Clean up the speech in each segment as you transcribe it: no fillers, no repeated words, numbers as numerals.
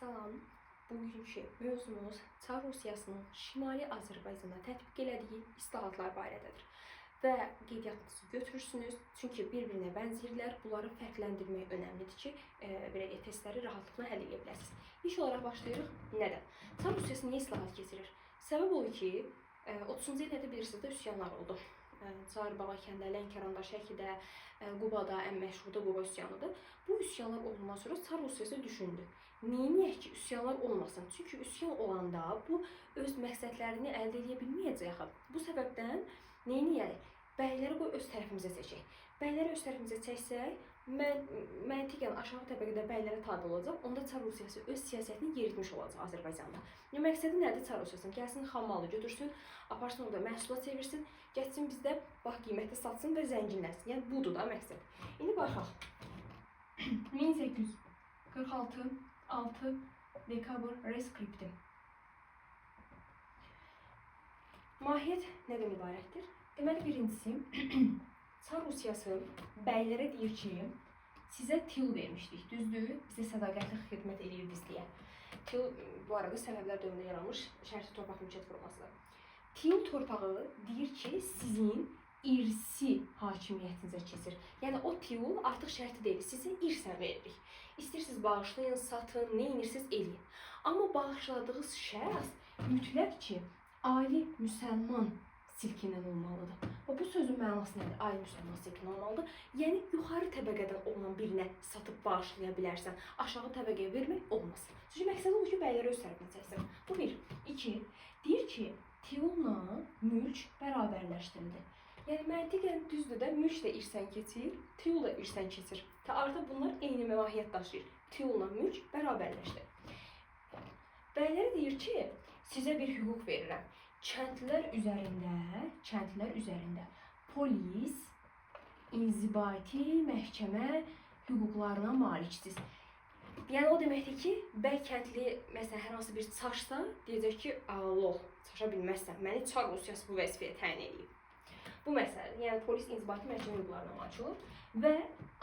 Salam. Bugünkü mövzumuz Çar Rusiyasının Şimali Azərbaycana tətbiq elədiyi islahatlar barədədir. Və qeydiyyatınızı götürürsünüz, çünki bir-birinə bənzəyirlər. Bunları fərqləndirmək önəmlidir ki, belə deyək, testləri rahatlıqla həll edə biləsiniz. İlk olaraq başlayırıq. Nədən? Çar Rusiyası niyə islahat keçirir? Səbəb odur ki, 30-cu illərdə bilirsiniz də üsyanlar oldu. Çarbağa kəndə, Lənkəranda, Şəkidə, Qubada, ən məşhuru da Quba üsyanıdır. Bu üsyanlar olandan sonra Çar Rusiyası düşündü. Neyniyək ki, üsyanlar olmasın? Çünki üsyan olanda bu öz məqsədlərini əldə edə bilməyəcək axı. Bu səbəbdən neyniyək? Bəyləri qoy öz tərəfimizə çəkək. Bəyləri öz tərəfimizə çəksək, məntiqən aşağı təbəqədə bəylərə tabe olacaq. Onda Çar Rusiyası öz siyasətini yeritmiş olacaq Azərbaycanda. Yəni məqsədi nədir Çar Rusiyasının? Gəlsin xammalı götürsün, aparsın orada məhsula çevirsin, gətirsin bizdə bax qiymətə satsın və zənginləşsin. Yəni budur da məqsəd. İndi baxaq. 1846 6 dekabr reskripti. Mahiyyət nədən ibarətdir? Deməli birincisi Çar Rusiyası bəylərə deyir ki, sizə til vermişdik, düzdür? Bizə sədaqətli xidmət eləyirdiniz deyə. Til bu arada Səfəvilər dövründə yaranmış şərti torpaq mülkiyyət formasıdır. Til torpağı deyir ki, sizin irsi hakimiyyətinizə keçir. Yəni o tiul artıq şərti deyil, sizə irsən veririk. İstəyirsiniz bağışlayın, satın, nə edirsiniz eləyin. Amma bağışladığınız şəxs mütləq ki, ali müsəlman silkindən olmalıdır. Və bu sözün mənası nədir? Ali müsəlman silkindən olmalıdır. Yəni yuxarı təbəqədən olan birinə satıb bağışlaya bilərsən. Aşağı təbəqəyə vermək olmaz. Çünki məqsəd odur ki, bəyləri öz tərəfinə çəksin. Bu bir. İki, deyir ki, tiulla mülk bərabərləşdirildi. Yəni məntiqən düzdür də, mülk də irsən keçir, tiul da irsən keçir. Artıq bunlar eyni mahiyyət daşıyır. Tiulla mülk bərabərləşdi. Bəylərə deyir ki, sizə bir hüquq verirəm. Kəndlilər üzərində polis, inzibati, məhkəmə hüquqlarına maliksiz. Yəni o deməkdir ki, bəy kəndli məsələn hər hansı bir çaşsa, deyəcək ki, aloh, çaşa bilməzsən. Məni Çar Rusiyası bu vəzifəyə təyin eləyib. Bu məsələdir. Yəni polis inzibati məhkəmə hüquqlarına malik olur və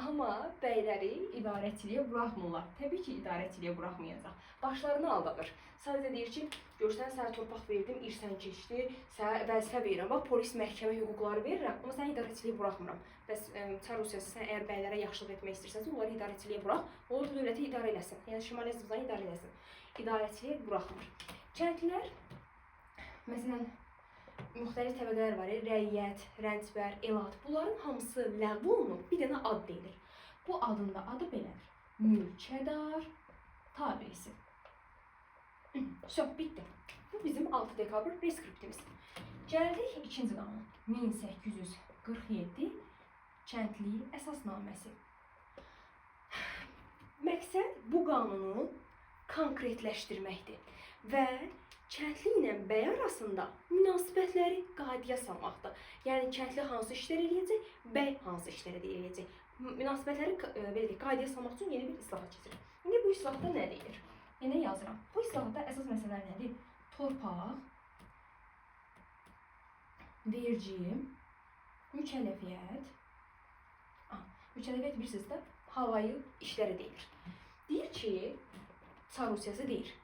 amma bəyləri idarəçiliyə buraxmırlar. Təbii ki, idarəçiliyə buraxmayacaq. Başlarını aldadır. Sadəcə deyir ki, görsən sənə torpaq verdim, irsən keçdi, sənə vəzifə verirəm. Bax, polis məhkəmə hüquqları verirəm, amma səni idarəçiliyə buraxmıram. Bəs Çar Rusiyası sən əgər bəylərə yaxşılıq etmək istəyirsənsə, onları idarəçiliyə burax, onlar dövləti idarə eləsin. Yəni Şimali Azərbaycanı idarə eləsin. İdarəçiliyə buraxmır. Kəndlilər məsələn müxtəlif təbəqələr var, rəiyyət, rəncbər, elat. Bunların hamısı ləğv olunub, bir dənə ad deyilir. Bu adın da adı belədir. Mülkədar tabesi. Vso, bitdi. Bu bizim 6 dekabr reskriptimiz. Gəldik ikinci qanun. 1847 Kəndli əsasnaməsi. Məqsəd bu qanunu konkretləşdirməkdir və kəndli ilə bəy arasında münasibətləri qaydaya salmaqdır. Yəni kəndli hansı işlər eləyəcək, bəy hansı işlər eləyəcək. Münasibətləri belə deyək, qaydaya salmaq üçün yeni bir islahat keçirir. İndi bu islahatda nə deyilir? Yenə yazıram. Bu islahatda əsas məsələlər nədir? Torpaq, vergi, mükəlləfiyyət. Mükəlləfiyyət bilirsiniz də, havayı işlərə deyilir. Deyir ki, Çar Rusiyası deyir,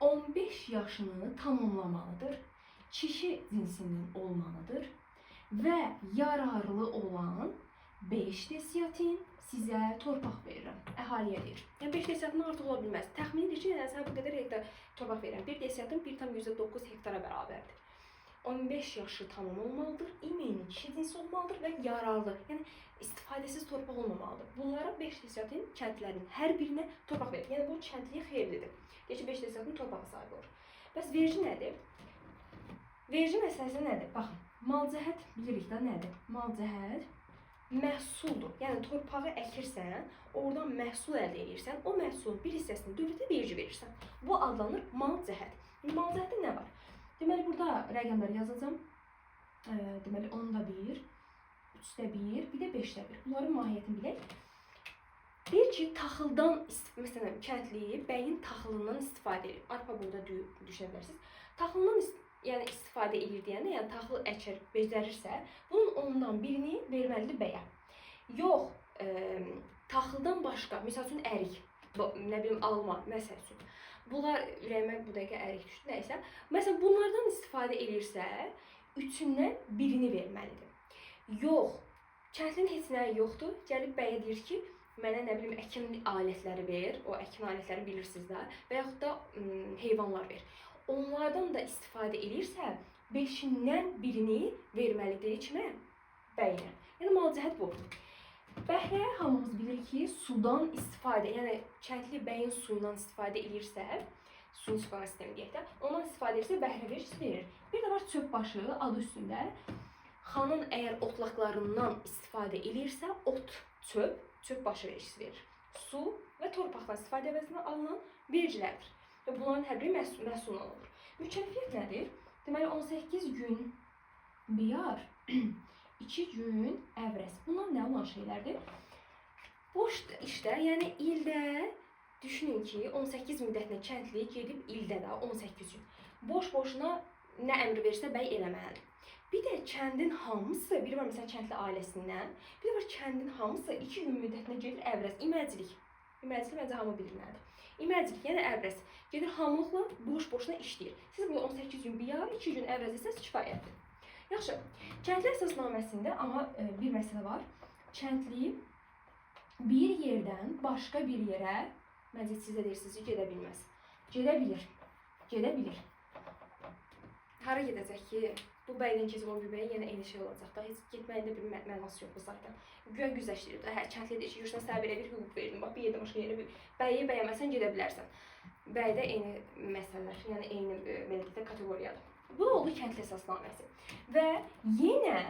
15 yaşını tamamlamalıdır, kişi cinsindən olmalıdır və yararlı olan 5 desyatin sizə torpaq verirəm. Əhaliyə deyir. Yəni 5 desyatından artıq ola bilməz. Təxmini deyir ki, yəni sənə bu qədər hektar torpaq verirəm. 1 desyatin 1,9 hektara bərabərdir. 15 yaşı tamam olmalıdır, imeni kişi cinsi olmalıdır və yararlı, yəni istifadəsiz torpaq olmamalıdır. Bunlara 5 desyatin kəndlərin hər birinə torpaq verir. Yəni bu kəndliyə xeyirlidir. Deyir ki, 5 desyatin torpağa sahib olur. Bəs vergi nədir? Vergi məsələsi nədir? Baxın, malcəhət bilirik də nədir? Malcəhət məhsuldur. Yəni torpağı əkirsən, oradan məhsul əldə edirsən, o məhsulun bir hissəsini dövlətə vergi verirsən. Bu adlanır malcəhət. Malcəhətdə nə var? Deməli, burada rəqəmləri yazacağam. Deməli, 10-da 1, 3-də 1, bir də 5-də 1. Bunların mahiyyətini bilək. Deyir ki, taxıldan, məsələn, kəndli bəyin taxılından istifadə edir. Arpa burada düşünə bilərsiniz. Taxılından yəni istifadə edir deyəndə, yəni taxıl əkər, becərirsə, bunun 10-dan birini verməlidir bəyə. Yox, taxıldan başqa, misal üçün ərik. nə bilim alma, məsəl üçün. Bunlar ürəyimə bu dəqiqə ərik düşdü, nəysə. Məsələn, bunlardan istifadə eləyirsə, 3-dən birini verməlidir. Yox, kəndlinin heç nəyi yoxdur. Gəlib bəyə deyir ki, mənə nə bilim əkin alətləri ver, o əkin alətləri bilirsiniz də, və yaxud da heyvanlar ver. Onlardan da istifadə eləyirsə, 5-dən birini verməlidir kimə? Bəyinə. Yəni mal cəhət bu. Bəhrə hamımız bilir ki, sudan istifadə, yəni kəndli bəyin suyundan istifadə eləyirsə, suyun suqara sistemi deyək də, ondan istifadə edirsə bəhrə vergisi verir. Bir də var çöp başı adı üstündə. Xanın əgər otlaqlarından istifadə eləyirsə, ot, çöp, çöp başı vergisi verir. Su və torpaqdan istifadə əvəzinə alınan vergilərdir. Və bunların hər biri məhsulla olur. Mükəlləfiyyət nədir? Deməli 18 gün biyar, 2 gün əvrəz. Bunlar nə olan şeylərdir? Boş işdə, yəni ildə düşünün ki, 18 müddətinə kəndli gedib ildə də 18 gün. Boş-boşuna nə əmr versə bəy eləməlidir. Bir də kəndin hamısı, biri var məsələn kəndli ailəsindən, bir də var kəndin hamısı 2 gün müddətinə gedir əvrəz, iməclik. İməclik məncə hamı bilir nədir. İməclik, yəni əvrəz. Gedir hamılıqla boş-boşuna işləyir. Siz burada 18 gün biyar, 2 gün əvrəz etsəniz kifayətdir. Yaxşı, kəndli əsasnaməsində amma bir məsələ var. Kəndli bir yerdən başqa bir yerə, məncə siz də deyirsiniz ki, gedə bilməz. Gedə bilir. Gedə bilir. Hara gedəcək ki? Bu bəydən keçib o bir bəyə yenə eyni şey olacaq da. Heç getməyində bir mənası yoxdur zaten. Güya güzəştirir. Hə, kəndli deyir ki, görürsən sənə belə bir hüquq verdim. Bax, bir yerdən başqa yerə bir bəyi bəyənməsən gedə bilərsən. Bəydə eyni məsələlər, yəni eyni belə deyək də kateqoriyadır. Bu da oldu kəndli əsasnaməsi. Və yenə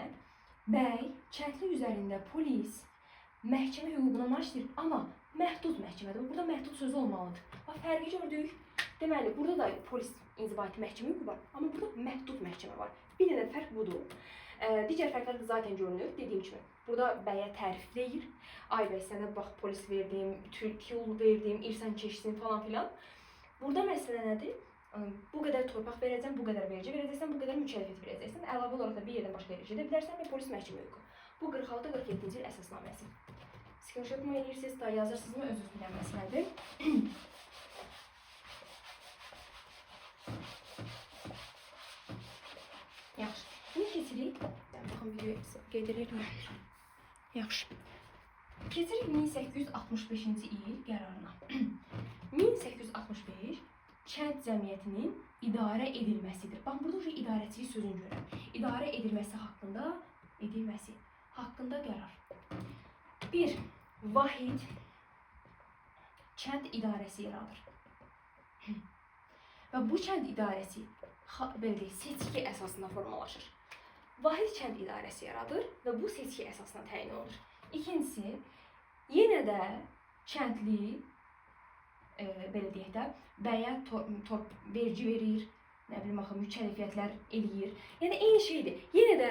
bəy kəndli üzərində polis məhkəmə hüququna malikdir, amma məhdud məhkəmədir. Burada məhdud sözü olmalıdır. Bax, fərqi gördük. Deməli, burada da polis inzibati məhkəmə hüququ var, amma burada məhdud məhkəmə var. Bir dənə fərq budur. Digər fərqlər də zaten görünür. Dediyim kimi, burada bəyə tərif deyir. Ay bəy, sənə bax polis verdim, tiyul verdim, irsən keçsin falan filan. Burada məsələ nədir? Bu qədər torpaq verəcəm, bu qədər vergi verəcəksən, bu qədər mükəlləfiyyət verəcəksən. Əlavə olaraq da bir yerdən başqa yerə gedə bilərsən və polis məhkəmə hüququ. Bu 46-47-ci il əsasnaməsi. Screenshot mı eləyirsiniz, da yazırsınız mı, özünüz bilən məsələdir. Yaxşı. İndi keçirik. Baxın, video qeyd edirəm. Yaxşı. Keçirik 1865-ci il qərarına. 1865 kənd cəmiyyətinin idarə edilməsidir. Bax, burada idarəçilik sözünü görürəm. İdarə edilməsi haqqında, qərar. 1. Vahid kənd idarəsi yaradır. Və bu kənd idarəsi belə deyək, seçki əsasında formalaşır. Vahid kənd idarəsi yaradır və bu seçki əsasına təyin olunur. İkincisi, yenə də kəndli belə deyək də, bəyə vergi verir, nə bilim axı mükəlləfiyyətlər eləyir. Yəni eyni şeydir. Yenə də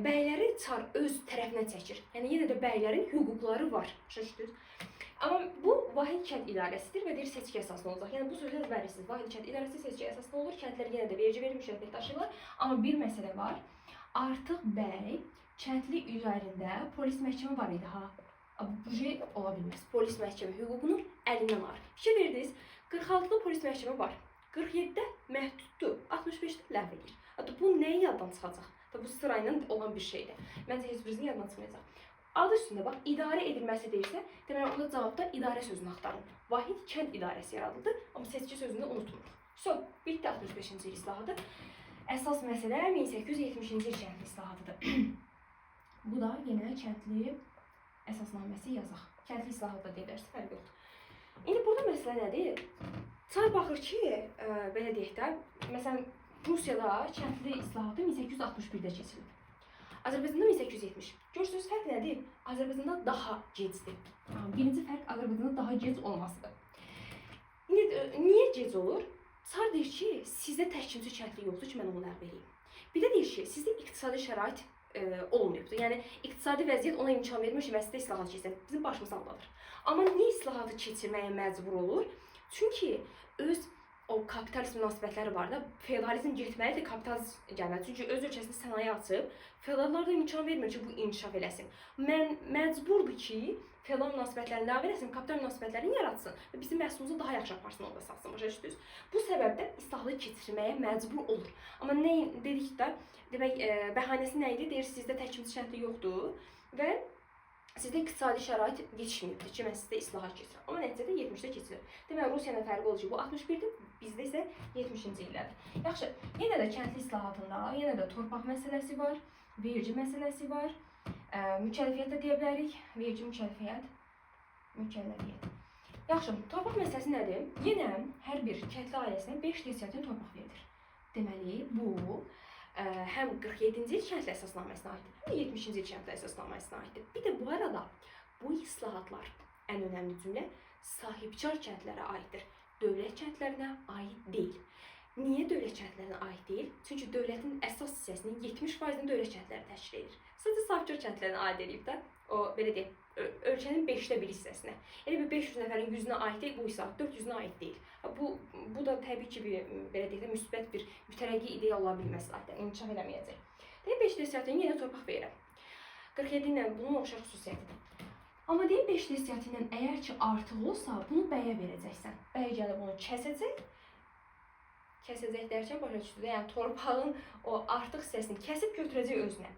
bəyləri çar öz tərəfinə çəkir. Yəni yenə də bəylərin hüquqları var. Başa düşdünüz? Amma bu vahid kənd idarəsidir və deyir seçki əsasında olacaq. Yəni bu sözü əzbərləyirsiniz. Vahid kənd idarəsi seçki əsasında olur. Kəndlər yenə də vergi verir, mükəlləfiyyət daşıyırlar. Amma bir məsələ var. Artıq bəy kəndli üzərində polis məhkəmə var idi ha. Bu şey ola bilməz. Polis məhkəmə hüququnu əlindən alır. Fikir verdiniz, 46-da polis məhkəmə var. 47-də məhduddur, 65-də ləğv edir. Hatta bu nəyin yaddan çıxacaq? Bu sırayla olan bir şeydir. Məncə heç birisinin yaddan çıxmayacaq. Adı üstündə bax, idarə edilməsi deyirsə, deməli onda cavabda idarə sözünü axtarın. Vahid kənd idarəsi yaradıldı, amma seçki sözünü unutmuruq. So, bitdi 65-ci il islahatı. Əsas məsələ 1870-ci il kəndli islahatıdır. Bu da yenə kəndli əsasnaməsi yazaq. Kəndli islahatı da deyirlərsə, fərq yoxdur. İndi burada məsələ nədir? Çar baxır ki, belə deyək də, məsələn, Rusiyada kəndli islahatı 1861-də keçirilib. Azərbaycanda 1870. Görürsünüz, fərq nədir? Azərbaycanda daha gecdir. Birinci fərq Azərbaycanda daha gec olmasıdır. İndi niyə gec olur? Çar deyir ki, sizdə təkcə kəndli yoxdur ki, mən onu ləğv eləyim. Bir də deyir ki, sizdə iqtisadi şərait olmayıbdır. Yəni, iqtisadi vəziyyət ona imkan vermir ki, mən sizdə islahat keçsəm. Bizim başımız aldadır. Amma niyə islahatı keçirməyə məcbur olur? Çünki öz o kapitalist münasibətləri var da, feodalizm getməlidir, kapitalizm gəlməlidir. Çünki öz ölkəsində sənaye açıb, feodallar da imkan vermir ki, bu inkişaf eləsin. Mən məcburdur ki, feodal münasibətlərini ləğv eləsin, kapital münasibətlərini yaratsın və bizim məhsulumuzu daha yaxşı aparsın, orada satsın. Başa düşdünüz? Bu səbəbdən islahatı keçirməyə məcbur olur. Amma nə dedik də, demək, bəhanəsi nə idi? Deyir, sizdə təkmilçi kəndli yoxdur və sizdə iqtisadi şərait yetişməyibdir ki, mən sizdə islahat keçirəm. Amma nəticədə 70-də keçilir. Demək, Rusiyanın fərqi olur ki, bu 61-dir, bizdə isə 70-ci illərdir. Yaxşı, yenə də kəndli islahatında, yenə də torpaq məsələsi var, vergi məsələsi var, mükəlləfiyyət də deyə bilərik, vergi, mükəlləfiyyət, mükəlləfiyyət. Yaxşı, torpaq məsələsi nədir? Yenə hər bir kəndli ailəsinə 5 desyatin torpaq verilir. Deməli, bu həm 47-ci il kəndli əsasnaməsinə aiddir, həm də 70-ci il kəndli əsasnaməsinə aiddir. Bir də bu arada bu islahatlar, ən önəmli cümlə, sahibkar kəndlərə aiddir. Dövlət kəndlərinə aid deyil. Niyə dövlət kəndlərinə aid deyil? Çünki dövlətin əsas hissəsinin 70%-ni dövlət kəndləri təşkil edir. Sadəcə sahibkar kəndlərinə aid eləyib də, o belə deyək, ölkənin 5də 1 hissəsinə. Elə bir 500 nəfərin 100-ünə aid deyil, bu islahat 400-ünə aid deyil. Bu da təbii ki, bir, belə deyək də, müsbət bir mütərəqqi ideya ola bilməz zaten, inkişaf eləməyəcək. Deyək, 5 desyatin yenə torpaq verirəm. 47 ilə bunun oxşar xüsusiyyətidir. Amma deyək, 5 desyatin ilə əgər ki, artıq olsa, bunu bəyə verəcəksən. Bəy gəlib onu kəsəcək. Kəsəcək dərkən başa düşdü də, yəni torpağın o artıq hissəsini kəsib götürəcək özünə.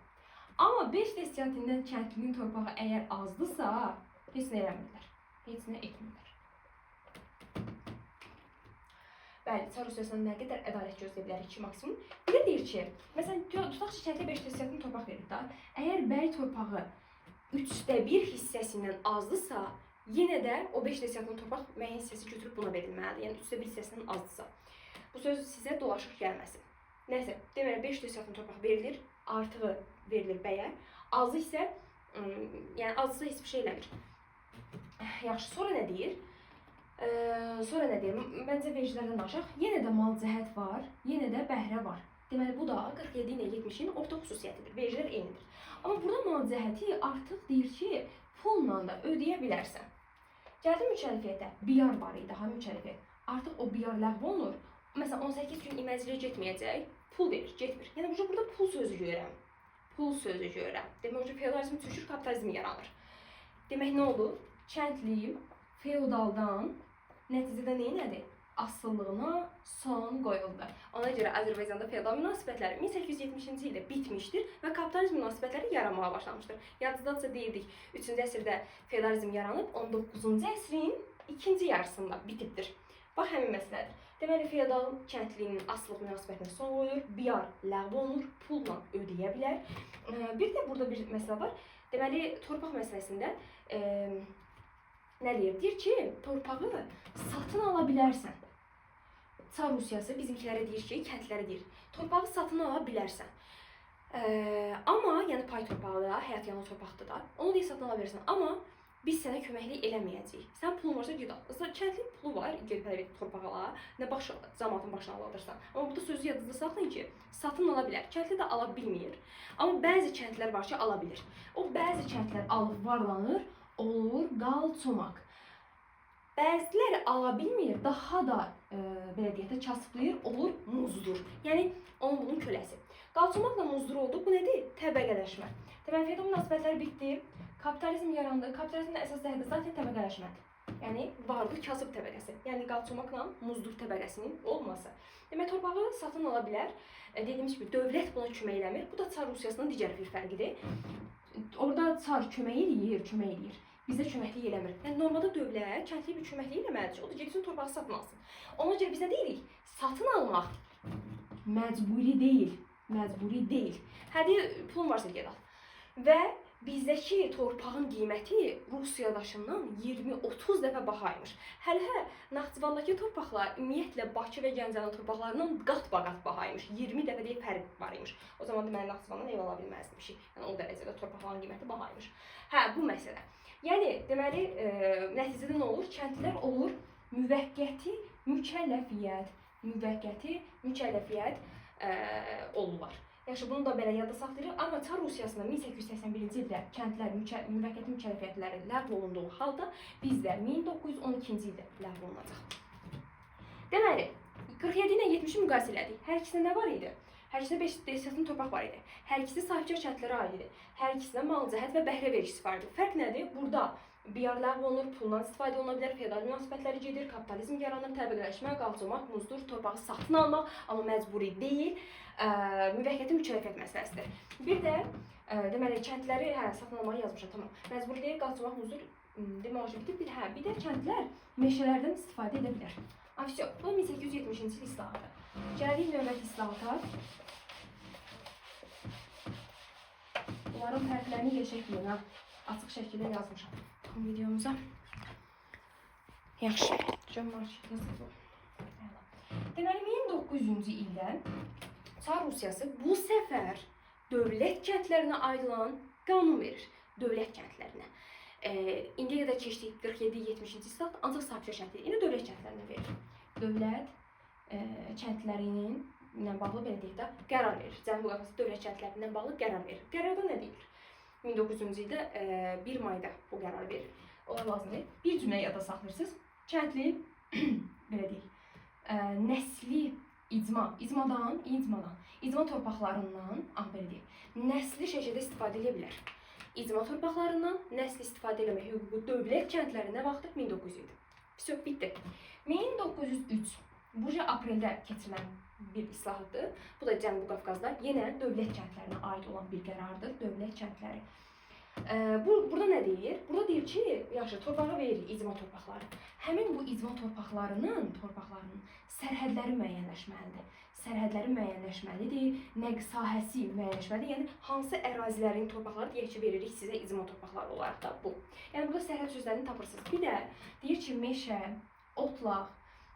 Amma 5 desyatindən kəndlinin torpağı əgər azdısa, heç nə eləmirlər. Heç nə etmirlər. Bəli, Çar Rusiyasından nə qədər ədalət gözləyə bilərik ki, maksimum. Bir də deyir ki, məsələn, tutaq ki, kəndli 5 desyatin torpaq verir də. Əgər bəy torpağı 3də 1 hissəsindən azdısa, yenə də o 5 desyatin torpaq müəyyən hissəsi götürüb buna verilməlidir. Yəni 3də 1 hissəsindən azdısa. Bu söz sizə dolaşıq gəlməsin. Nəsə, deməli 5 desyatin torpaq verilir, artığı verilir bəyə, azı isə, yəni azısa heç bir şey eləmir. Yaxşı, sonra nə deyir? Sonra nə deyir? Məncə vergilərdən danışaq. Yenə də mal cəhət var, yenə də bəhrə var. Deməli, bu da 47 ilə 70-in ortaq xüsusiyyətidir. Vergilər eynidir. Amma burada mal cəhəti artıq deyir ki, pulla da ödəyə bilərsən. Gəldi mükəlləfiyyətə. Biyar var idi, ha mükəlləfiyyət. Artıq o biyar ləğv olunur. Məsələn, 18 gün iməzliyə getməyəcək, pul verir, getmir. Yəni, burada pul sözü görürəm. Pul sözü görürəm. Demək, feodalizm çökür, kapitalizm yaranır. Demək, nə olur? Kəndli feodaldan nəticədə nə elədi? Asılılığına son qoyuldu. Ona görə Azərbaycanda feodal münasibətləri 1870-ci ildə bitmişdir və kapitalizm münasibətləri yaranmağa başlamışdır. Yadınızdadırsa deyirdik, 3-cü əsrdə feodalizm yaranıb, 19-cu əsrin ikinci yarısında bitibdir. Bax, həmin məsələdir. Deməli, feodal kəndlinin asılılıq münasibətinə son qoyulur, biyar ləğv olunur, pulla ödəyə bilər. Bir də burada bir məsələ var. Deməli, torpaq məsələsində nə deyir? Deyir ki, torpağı satın ala bilərsən. Çar Rusiyası bizimkilərə deyir ki, kəndlərə deyir, torpağı satın ala bilərsən. Amma, yəni pay torpağı da, həyat yanı torpaqdır da, onu deyir satın ala bilərsən. Amma biz sənə köməklik eləməyəcəyik. Sən pulun varsa ged al. Kəndlinin pulu var, gedib hələ bir torpaq ala, nə baş, cəmaatın başına aladırsan. Amma burada sözü yadınızda saxlayın ki, satın ala bilər. Kəndli də ala bilmir. Amma bəzi kəndlilər var ki, ala bilir. O bəzi kəndlilər alıb varlanır, olur qalçomaq. Bəziləri ala bilmir, daha da belə deyək də kasıblayır, olur muzdur. Yəni onun bunun köləsi. Qalçomaqla muzdur oldu. Bu nədir? Təbəqələşmə. Deməli, feodal münasibətlər bitdi. Kapitalizm yarandı. Kapitalizmin əsas cəhəti zaten təbəqələşmədir. Yəni varlı kasıb təbəqəsi. Yəni qalçomaqla muzdur təbəqəsinin olması. Demək, torpağı satın ala bilər. Dediyimiz kimi dövlət buna kömək eləmir. Bu da Çar Rusiyasının digər bir fərqidir. Orada Çar kömək eləyir, kömək eləyir. Bizdə köməklik eləmir. Yəni normalda dövlət kəndliyə bir köməklik eləməlidir ki, o da getsin torpağı satın alsın. Ona görə biz nə deyirik? Satın almaq məcburi deyil. Məcburi deyil. Hədi pulun varsa get al. Və bizdəki torpağın qiyməti Rusiyadaşından 20-30 dəfə bahaymış. Hələ Naxçıvandakı torpaqlar ümumiyyətlə Bakı və Gəncənin torpaqlarından qat-baqat bahaymış. 20 dəfə deyə fərq var imiş. O zaman deməli Naxçıvandan ev ala bilməzmişik. Yəni o dərəcədə torpaqların qiyməti bahaymış. Hə, bu məsələ. Yəni deməli nəticədə nə olur? Kəndlilər olur müvəqqəti mükəlləfiyyət, müvəqqəti mükəlləfiyyət olurlar. Yaxşı, bunu da belə yadda saxlayırıq. Amma Çar Rusiyasında 1881-ci ildə kəndlər müvəqqəti mükəlləfiyyətləri ləğv olunduğu halda bizdə 1912-ci ildə ləğv olunacaq. Deməli, 47 ilə 70-i müqayisə elədik. Hər ikisində nə var idi? Hər ikisində 5 desyatin torpaq var idi. Hər ikisi sahibkar kəndlərə aid idi. Hər ikisində mal cəhət və bəhrə vergisi var idi. Fərq nədir? Burada biyar ləğv olunur, pulla istifadə oluna bilər, feodal münasibətləri gedir, kapitalizm yaranır, təbəqələşmə, qalcomaq, muzdur, torpağı satın almaq, amma məcburi deyil, müvəqqəti mükəlləfiyyət məsələsidir. Bir də deməli kəndləri, hə, satın almağı yazmışam, tamam. Məcburi deyil, qalcomaq, muzdur, demək ki, bitib. Hə, bir də kəndlər meşələrdən istifadə edə bilər. Vəsə, bu 1870-ci il islahatı. Gəlirik növbəti islahata. Bunların fərqlərini qəşəng bilin, ha. Açıq şəkildə yazmışam. Baxın videomuza. Yaxşı. Deməli 1900-cü ildə Çar Rusiyası bu səfər dövlət kəndlərinə aid olan qanun verir. Dövlət kəndlərinə. İndiyə qədər keçdik 47-70-ci islahat, ancaq sahibkar kəndləri. İndi dövlət kəndlərinə verir. Dövlət kəndlərinin ilə bağlı belə deyək də qərar verir. Cənubi Qafqaz dövlət kəndlərindən bağlı qərar verir. Qərarda nə deyilir? 1900-cü ildə 1 mayda bu qərar verir. Onlar lazım deyil. Bir cümlə yadda saxlayırsınız. Kəndli belə deyək, nəsli icma, icmadan, icma torpaqlarından, belə deyək, nəsli şəkildə istifadə edə bilər. İcma torpaqlarından nəsli istifadə eləmək hüququ dövlət kəndlərində vaxtı 1900 idi. Vəsə, bitdi. 1903 bu apreldə keçirilən bir islahatdır. Bu da Cənubi Qafqazda yenə dövlət kəndlərinə aid olan bir qərardır. Dövlət kəndləri. Burada nə deyir? Burada deyir ki, yaxşı, torpağı veririk, icma torpaqları. Həmin bu icma torpaqlarının sərhədləri müəyyənləşməlidir. Sərhədləri müəyyənləşməlidir, nəq sahəsi müəyyənləşməlidir. Yəni hansı ərazilərin torpaqları deyək ki, veririk sizə icma torpaqları olaraq da bu. Yəni burada sərhəd sözlərini tapırsınız. Bir də deyir ki, meşə, otlaq,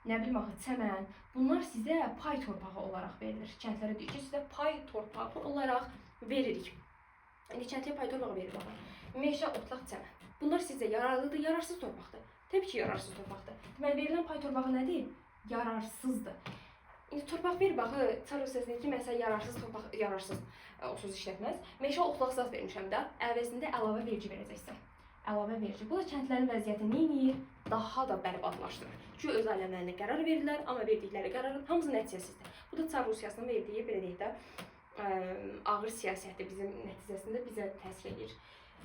nə bilim axı, çəmən, bunlar sizə pay torpağı olaraq verilir. Kəndlərə deyir ki, sizə pay torpağı olaraq veririk. İndi kəndliyə pay torpağı verilir baxın. Meşə, otlaq, çəmən. Bunlar sizə yararlıdır, yararsız torpaqdır. Təbii ki, yararsız torpaqdır. Deməli, verilən pay torpağı nədir? Yararsızdır. İndi torpaq ver baxı, Çar Rusiyasındakı məsələ yararsız torpaq, yararsız o söz işlətməz. Meşə, otlaq zat vermişəm də, əvəzində əlavə vergi verəcəksən. Əlavə vergi. Bu da kəndlərin vəziyyəti nə edir? Daha da bərbadlaşdırır. Çünki öz aləmlərinə qərar verirlər, amma verdikləri qərarın hamısı nəticəsizdir. Bu da Çar Rusiyasının verdiyi, belə deyək də, ağır siyasətdir, bizim nəticəsində bizə təsir edir.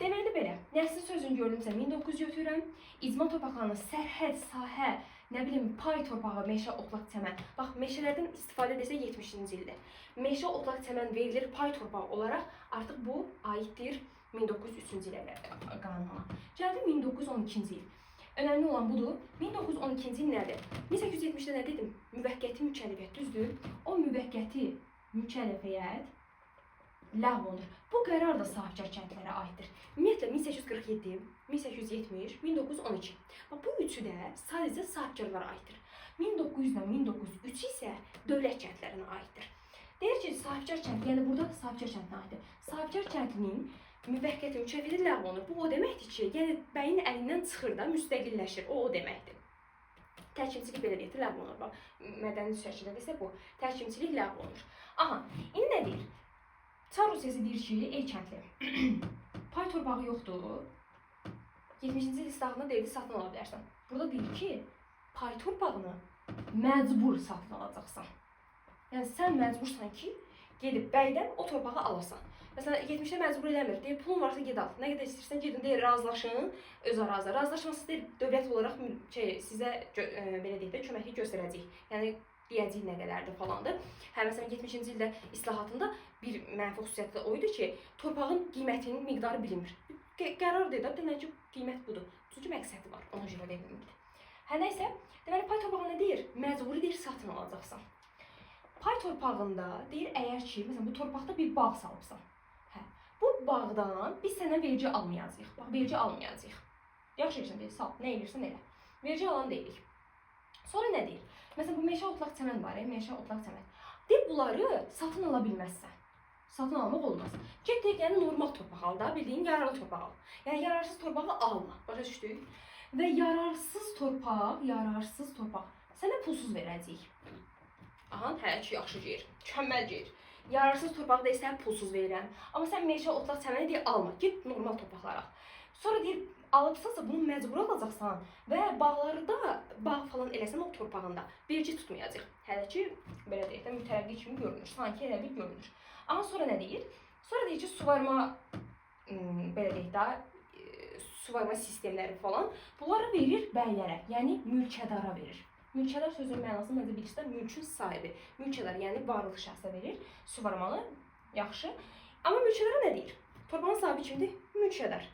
Deməli belə, nəsli sözünü gördümsə 1900 götürürəm. İcma torpaqlarına sərhəd, sahə, nə bilim, pay torpağı, meşə, otlaq, çəmən. Bax, meşələrdən istifadə desə 70-ci ildə. Meşə, otlaq, çəmən verilir pay torpağı olaraq, artıq bu aiddir 1903-cü ilə qanuna. Gəldi 1912-ci il. Önəmli olan budur. 1912-ci il nədir? 1870-də nə dedim? Müvəqqəti mükəlləfiyyət, düzdür? O müvəqqəti mükəlləfiyyət ləğv olunur. Bu qərar da sahibkar kəndlərə aiddir. Ümumiyyətlə 1847, 1870, 1912. Bax, bu üçü də sadəcə sahibkarlara aiddir. 1900-dən 1903 isə dövlət kəndlərinə aiddir. Deyir ki, sahibkar kənd, yəni burada sahibkar kəndinə aiddir. Sahibkar kəndinin müvəqqəti mükəlləfiyyəti ləğv olunur. Bu o deməkdir ki, yəni bəyin əlindən çıxır da, müstəqilləşir. O deməkdir. Təhkimçilik belə deyək də, ləğv olunur. Bax, mədəni şəkildə desə bu. Təhkimçilik ləğv olunur. Aha, indi nə deyir? Çar Rusiyası deyir ki, ey kəndli, pay torpağı yoxdur. 70-ci il islahatında deyildi, satın ala bilərsən. Burada deyir ki, pay torpağını məcbur satın alacaqsan. Yəni sən məcbursan ki, gedib bəydən o torpağı alasan. Məsələn, 70-də məcbur eləmir. Deyir, pulun varsa ged al. Nə qədər istəyirsən gedin, deyir, razılaşın, öz aranızda. Razılaşmasız deyir, dövlət olaraq sizə belə deyək də, köməklik göstərəcəyik. Yəni deyəcəyik nə qədərdir falandır. Hə, məsələn, 70-ci ildə islahatında bir mənfi xüsusiyyəti də o idi ki, torpağın qiymətinin miqdarı bilinmir. Qərar deyir də, denən ki, qiymət budur. Çünki məqsədi var, ona görə verilmirdi. Hə, nəysə, deməli, pay torpağı nə deyir? Məcburi deyir, satın alacaqsan. Pay torpağında deyir, əgər ki, məsələn, bu torpaqda bir bağ salıbsan. Hə, bu bağdan biz səndən vergi almayacağıq. Bax, vergi almayacağıq. Yaxşı edirsən, deyir, sal, nə edirsən elə. Vergi alan deyilik. Sonra nə deyir? Məsələn, bu meşə, otlaq, çəmən var, meşə, otlaq, çəmən. Deyir, bunları satın ala bilməzsən. Satın almaq olmaz. Get deyir, yəni normal torpaq al da, bildiyin yararlı torpaq al. Yəni yararsız torpağı alma. Başa düşdük? Və yararsız torpaq sənə pulsuz verəcəyik. Aha, hələ ki, yaxşı geyir, mükəmməl geyir. Yararsız torpağı da istəyən pulsuz verirəm. Amma sən meşə, otlaq, çəməni deyə alma. Get normal torpaqlar al. Sonra deyir, alıbsansa bunu məcbur alacaqsan və bağları da bağ falan eləsən o torpağında vergi tutmayacaq. Hələ ki belə deyək də mütərəqqi kimi görünür. Sanki elə bir görünür. Amma sonra nə deyir? Sonra deyir ki, suvarma belə deyək də suvarma sistemləri falan bunları verir bəylərə, yəni mülkədara verir. Mülkədar sözünün mənası məncə bilirsən, mülkün sahibi. Mülkədar, yəni varlı şəxsə verir suvarmanı. Yaxşı. Amma mülkədara nə deyir? Torpağın sahibi kimdir? Mülkədar.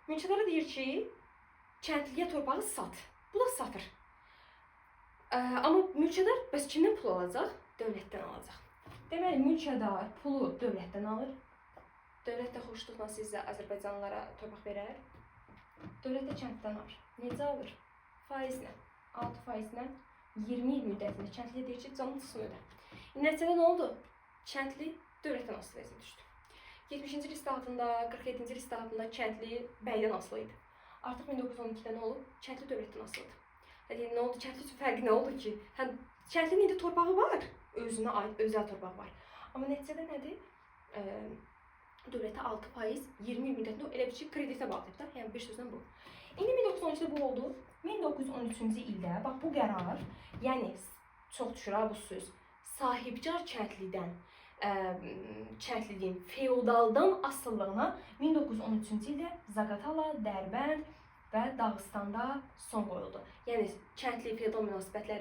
Mülkədara deyir ki, kəndliyə torpağı sat. Bu da satır. Amma mülkədar bəs kimdən pul alacaq? Dövlətdən alacaq. Deməli, mülkədar pulu dövlətdən alır. Dövlət də xoşluqla sizə Azərbaycanlılara torpaq verər. Dövlət də kənddən alır. Necə alır? Faizlə. 6 faizlə 20 il müddətində kəndliyə deyir ki, canın çıxsın ödə. Nəticədə nə oldu? Kəndli dövlətdən asılı vəziyyətə düşdü. 70-ci il islahatında, 47-ci il islahatında kəndli bəydən asılı idi. Artıq 1912-də nə olub? Kəndli dövlətdən asılıdır. Hə, nə oldu? Kəndli üçün fərqi nə oldu ki? Hə, kəndlinin indi torpağı var, özünə aid özəl torpağı var. Amma nəticədə nədir? Dövlətə 6% 20 il müddətində elə bir şey kreditə bağlayıb da. Yəni bir sözlə bu. İndi 1912-də bu oldu. 1913-cü ildə bax bu qərar, yəni çox düşür ha bu söz. Sahibkar kəndlidən kəndlinin feodaldan asılılığına 1913-cü ildə Zaqatala, Dərbənd və Dağıstanda son qoyuldu. Yəni kəndli feodal münasibətləri